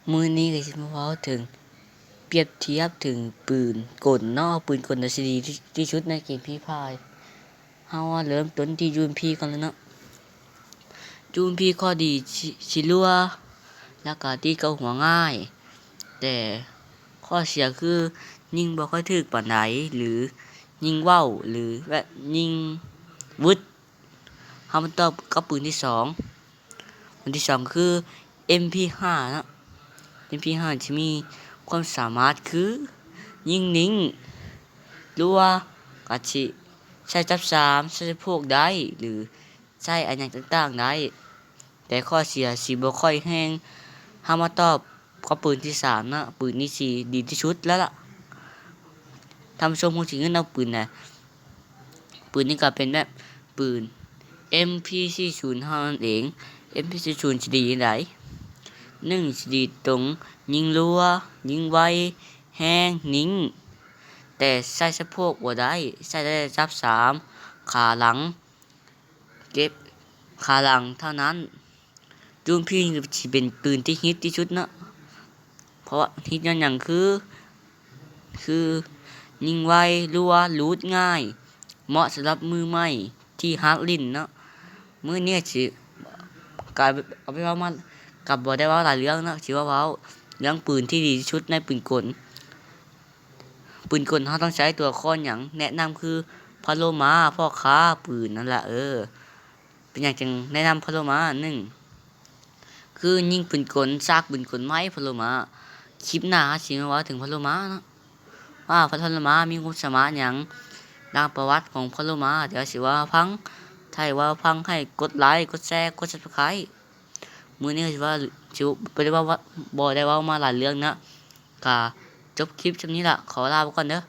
ມື້ນີ້ກໍຊິມາເວົ້າເຖິງ ປຽບທຽບເຖິງປືນກົນເນາະ, ປືນກົນໃດຊິດີທີ່ສຸດໃນເກມ Free Fire. ເຮົາມາເລີ່ມຕົ້ນທີ່ UMP ກ່ອນເລີຍເນາະ. UMP ຂໍ້ດີຊິ ຊິຮົ່ວ ແລ້ວກໍຕີເຂົ້າຫົວງ່າຍ, ແຕ່ຂໍ້ເສຍຄືຍິງບໍ່ຄ່ອຍຖືກປານໃດ ຫຼື ຍິງເວົ້າ ຫຼື ແບບຍິງວຶດ. ເຮົາມາຕໍ່ກັບປືນທີສອງ. ອັນທີສອງຄື ເອັມພີຫ້າ ເນາະ. ເອັມພີຫ້າ ຈະມີຄວາມສາມາດຄື ຍິງນິ້ງ, ຫຼືວ່າກະຊິໃຊ້ຈັບສາມ, ໃຊ້ສະໂພກໄດ້ ຫຼືໃຊ້ອາຫຍັງຕ່າງໆໄດ້, ແຕ່ຂໍ້ເສຍຊິບໍ່ຄ່ອຍແຮງ. ເຮົາມາຕໍ່ກັບປືນທີສາມເນາະ, ປືນນີ້ຊິດີທີ່ສຸດແລ້ວລະ. ທ່ານຜູ້ຊົມຄົງຊິງືນເອົາປືນໃດ. ປືນນີ້ກໍເປັນແບບປືນ ເອັມພີສີ່ສູນ ເຮົານັ້ນເອງ. ເອັມພີສີ່ສູນ ຊິດີຈັ່ງໃດ? ໜຶ່ງ ຊິດີຕົງຍິງຮົ່ວ, ຍິງໄວ, ແຮງ, ນິ້ງ, ແຕ່ໃຊ້ສະໂພກບໍ່ໄດ້, ໃຊ້ໄດ້ແຕ່ຈັບສາມ, ຂາຫຼັງ, ເກັບຂາຫຼັງເທົ່ານັ້ນ. ຢູເອັມພີນີ້ຊິເປັນປືນທີ່ຮິດທີ່ສຸດເນາະ, ເພາະວ່າຮິດຍ້ອນຫຍັງ? ຄື ຄືຍິງໄວ, ຮົ່ວ, ລູດງ່າຍ, ເໝາະສຳລັບມືໃໝ່ທີ່ຫັດຫຼິ້ນເນາະ. ມື້ນີ້ຊິ ກະເອົາໄປເວົ້າມາ ກະບໍ່ໄດ້ເວົ້າຫຼາຍເລື່ອງເນາະ, ຊິມາເວົ້າເລື່ອງປືນທີ່ດີທີ່ສຸດໃນປືນກົນ. ປືນກົນເຮົາຕ້ອງໃຊ້ຕົວລະຄອນຫຍັງ? ແນະນຳຄືພະໂລມາ, ພໍ່ຄ້າ, ປືນ ນັ້ນລະ. ເອີ ເປັນຫຍັງຈຶ່ງແນະນຳພະໂລມາ? ໜຶ່ງ ຄືຍິງປືນກົນ, ຊາກປືນກົນໃໝ່ພະໂລມາ. ຄລິບໜ້າເຮົາຊິມາເວົ້າເຖິງພະໂລມາເນາະ, ວ່າພະໂລມາມີຄວາມສາມາດຫຍັງ, ລາງປະຫວັດຂອງພະໂລມາ ດຽວຊິເວົ້າໃຫ້ຟັງ. ຖ້າຢາກເວົ້າໃຫ້ຟັງ ໃຫ້ກົດໄລ, ກົດແຊ, ກົດ Subscribe. ມື້ນີ້ຊິວ່າ ຊິບໍ່ໄດ້ເວົ້າ ບໍ່ໄດ້ເວົ້າມາຫຼາຍເລື່ອງນະ, ກະຈົບຄລິບຊ່ຳນີ້ລະ. ຂໍລາໄປກ່ອນເດີ.